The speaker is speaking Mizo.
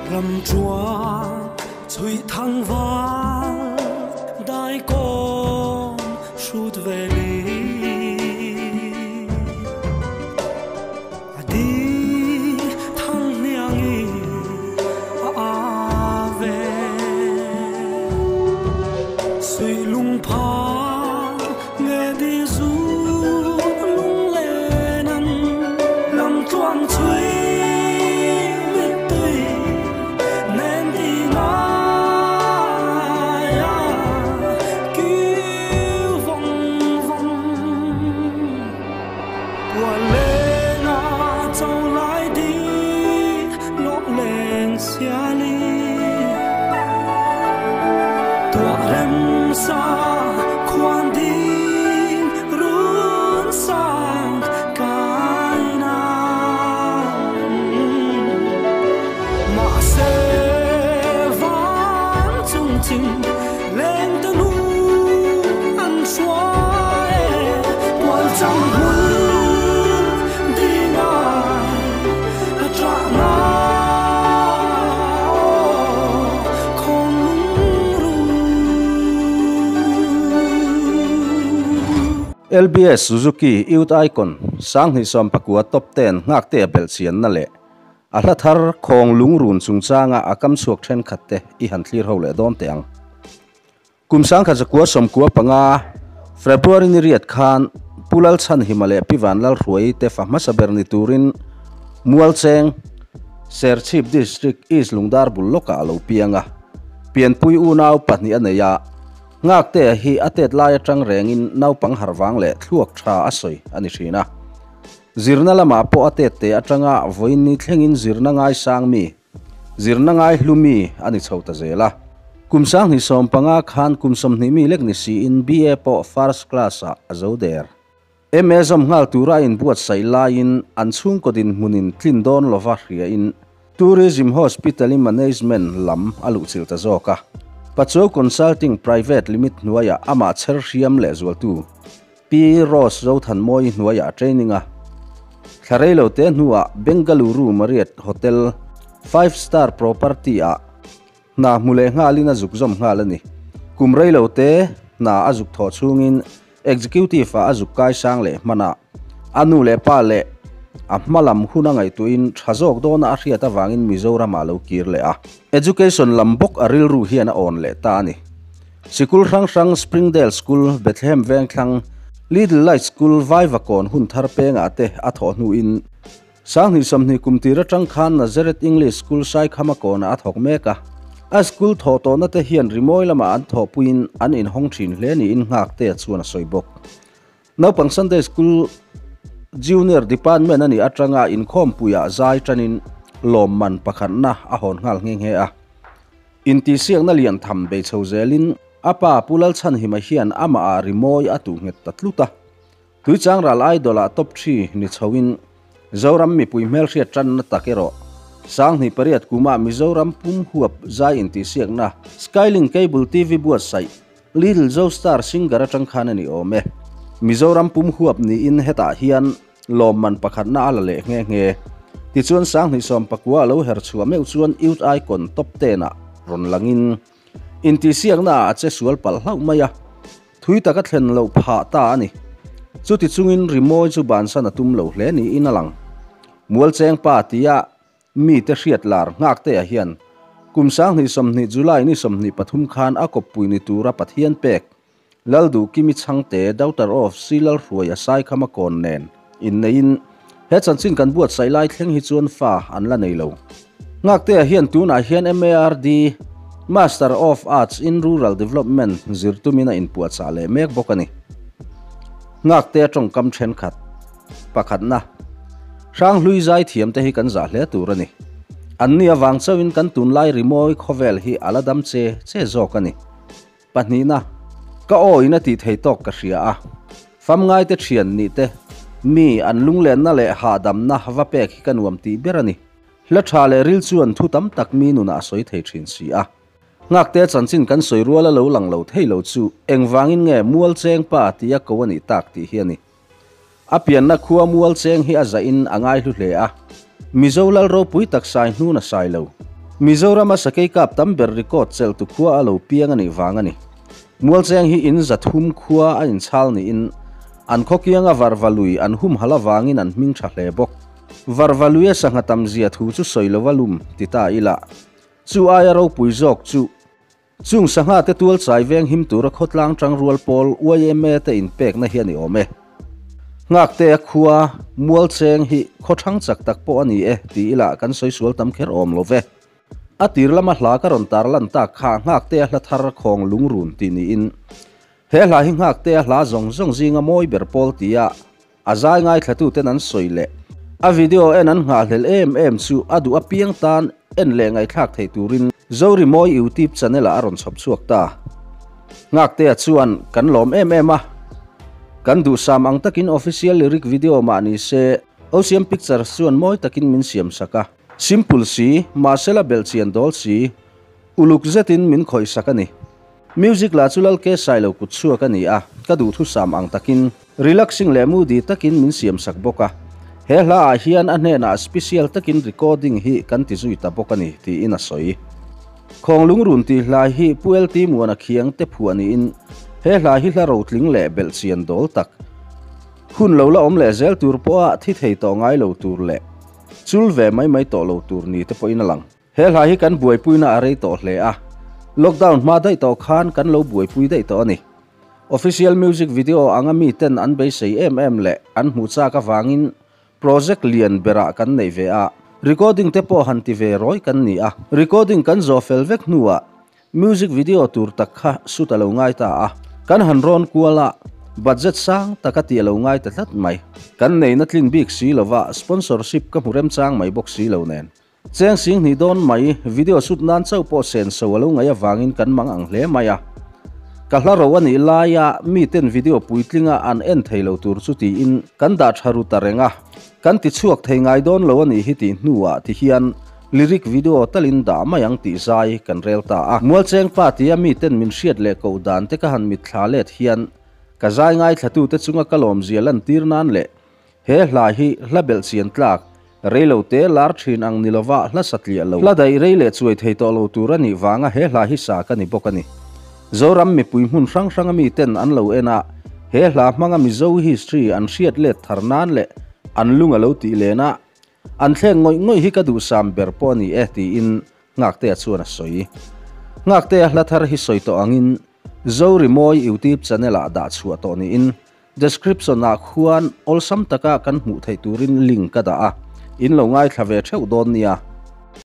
Lamṭuang chhui thangval daikawn hrut veli a di thanghniangi a ave suihlungphang nge di zun lunglenan lamtluang chhui mittui nen di ngai a kiu vawng vawng pualenga cho lai di lawh leng siali tuah rem sa khuan ding run sang kai na mahse van chung chim leng ta nu an hruai pual chang hul di ngai a tra na khong lung ru. LBS Suzuki Youth Icon 2019 top 10 ngak te bel chian na le a hla thar khong lung run chungchanga a kam chhuak then khat te i han thlir ho le dawn te ang. Kum 1995 February ni riat khan Pulal Chan Himale Pivan Lal Hruai te fa hmasa ber ni turin Mualcheng Serchhip District East Lungdar bul lawkah a lo piang a. Pianpui unau pahnih a nei a, ngak te hi a tet lai atang rengin naupang harwang leh thluak tha a sawi a ni thin a. Zirna lamah pawh a tet te atanga vawiin ni thlengin zirna ngai sang mi, zirna ngai hlu mi a ni chho ta zel a. Kum 2015 khan kum 20 mi lek ni siin BA pawh first class ah a zo der. MA zawm nghal tura a inbuatsaih laiin an chhungkaw dinhmunin tlin dawn lova hriain Tourism Hospital in Management lam a luhchilh ta zawk a. Pachuau Consulting Private Limit hnuaiah amah chher hriam leh zualtu Pi Rose Zothanmawi hnuaiah a training a. Thla reilo te hnuah Bengaluru Marriott Hotel 5 Star Property ah hna hmu leh nghalin a zuk zawm nghal a ni. Kum reilo te hna a zuk thawh chhungin Executive ah a zuk kai sang leh hman a, a nu leh pa leh a hma lam hun a ngaihtuahin tha zawk dawna a hriat avangin Mizoram ah lo kir leh a. Education lam bawk a rilru hian a awn leh ta a ni. Sikul hrang hrang Springdale School, Bethlehem Vengthlang, Little Light School, Vaivakawn hun thar pengah te a thawh hnuin 2020 kum tir atang khan Nazareth English School Saikhama kawnah a thawk mek a. A school thawh tawhna te hian rimawi lamah an thawhpuiin an inhawng thin hle niin nghak te chuan a sawi bawk. Naupang Sunday School Junior Department a nih atanga inkhawmpuiah zai tanin lawmman pakhatna a hawn nghal nghe nghe a. Intihsiakna lian tham bei chho zelin a pa Pu Lalchhanhima hian amah ah rimawi a tuh nghet ta tlut a. Tuichang ral Idol ah top 3 ni chhoin Zoram mipui hmelhriat tanna tak erawh 2008 kumah Mizoram pum huap zai intihsiakna Skylink Cable TV buatsaih Little Zo Star Singer atang khan a ni awm e. Mizoram pum huap niin hetah hian lawmman pakhatna a la leh nghe nghe. Tichuan 2019 a lo her chhuah meuh chuan Youth Icon top 10 ah rawn langin intihsiakna ah a che sual palh hlauh mai a. Thui taka thlen loh phah ta a ni. Chuti chungin rimawi chu bansan a tum lo hle niin a lang. Mualcheng pa tia mite hriat lar nghak te ah hian kum 2020 July ni 23 khan a kawppui ni tura Pathian pek Lalduh Kimi Chhangte daughter of Silal Hruai a Saikhama kawn nen inneiin he chanchin kan buatsaih lai thleng hi chuan fa an la nei lo. Nghak te ah hian tunah hian MARD Master of Arts in Rural Development zirtumin a inpuahchah leh mek bawk a ni. Nghak te tawngkam thenkhat pakhatna Hranghlui zai thiam te hi kan zah hle tur a ni. An ni avang chauhin kan tunlai rimawi khawvel hi a la dam che che zawk a ni. Pahnihna, ka aw in a tih thei tawk ka hria a. Fam ngai te thian ni te, mi an lunglenna leh hahdamna va pek hi ka nuam tih ber a ni. Hla tha leh ril chuan thu tam tak mi nunah a sawi thei thin si a. Nghak te chanchin kan sawi rual a lo lang lo thei lo chu engvangin nge Mualcheng pa tia ko a nih tak tih hi a ni. A pianna khua Mualcheng hi a zahin a ngai hlu hle a. Mizo lal ropui tak sai hnun a sai lo. Mizorama sakei kap tam ber record chelhtu khua a lo piang a nih vang a ni. Mualcheng hi in 300 khua a inchhal niin an khaw kianga varva lui an humhalh avangin an hming tha hle bawk. Varva luia sangha tam zia thu chu sawi lova lum ti ta ila, chu aia ropui zawk chu Chung sangha te tual chai veng him tura khawtlang tangrual pawl yma te inpekna hi a ni awm e. Nghaktea khua Mualcheng hi khaw thang chak tak pawh a ni e ti ila kan sawi sual tam kher awm lo ve. A tir lama hla ka rawn tar lan tak kha Nghaktea hla thar khawng lungrun tih niin he hla hi Nghaktea hla zawng zawng zinga mawi ber pawl tia A zai ngaithlatuten an sawi leh a video en an nghahhlelh em em chu a duh apiang tan en leh ngaihthlak theih turin Zorimawi YouTube channel ah a rawn chhawp chhuak ta. Nghaktea chuan kan lawm em em a, kan duhsam ang takin official lyric video mah ni se Osiam Pictures chuan mawi takin min siam sak a. Simple si, mahsela belhchian dawl si, uluk zetin min khawih sak a ni. Music lah chu Lalke Sailo kut chhuak a ni a, ka duhthusam ang takin relaxing leh moody takin min siam sak bawk a. He hla ah hian a hnenah special takin recording hi kan ti zui ta bawk a ni, tiin a sawi. Khawng lungrun tih hla hi Pu LT Muana Khiang te phuah niin he hla hi hla rotling leh belhchian dawl tak, hun lo la awm leh zel tur pawha thi thei tawh ngai lo tur leh chul ve mai mai tawh lo tur ni te pawhin a lang. He hla hi kan buaipuina a rei tawh hle a, lockdown hma daih tawh khan kan lo buaipui daih tawh a ni. Official music video anga miten an beisei em em leh an hmuh chak avangin project lian berah kan neih ve a, recording te pawh han ti ve rawi kan ni a. Recording kan zawh fel vek hnuah Music video tur tak kha shoot a lo ngai ta a, kan han rawn kual a, budget sang tak a tih a lo ngai ta tlat mai. Kan neihna tlin bik si lova sponsorship ka hmu remchang mai bawk si lo nen. Cheng sing hnih dawn mai, video shoot nan chauh pawh senso a lo ngaih avangin kan mang ang hle mai a. Ka hla ro a nih laia miten video puitlinga an en thei lo tur chu tiin kan dah tha ru ta reng a, kan ti chhuak thei ngai dawn lo a nih hi tih hnuah ti hian lyric video talin dah mai ang tih zai kan rel ta a. Mualcheng pa tia miten min hriat leh koh dan te ka han mitthla let hian ka zai ngaithlatute chunga ka lawmzia lantir nan leh He hla hi hla belh chian tlak, rei lo te lar thin ang ni lova hla satliah lo, hla daih rei leh chuai thei tawh lo tur a nih vanga he hla hi sa ka ni bawk a ni. Zoram mipui hmun hrang hranga miten an lo en a, he hla hmanga Mizo history an hriat let thar nan leh an lung a lo tih len a, an thlek ngawih ngawih hi ka duhsam ber pawh a ni e tiin Nghaktea chuan a sawi. Nghaktea hla thar hi sawi tawh angin Zorimawi YouTube channel ah dah chhuah tawh niin Description ah khuan awlsam taka kan hmuh theih turin link ka dah a, in lo ngaithla ve theuh dawn nia.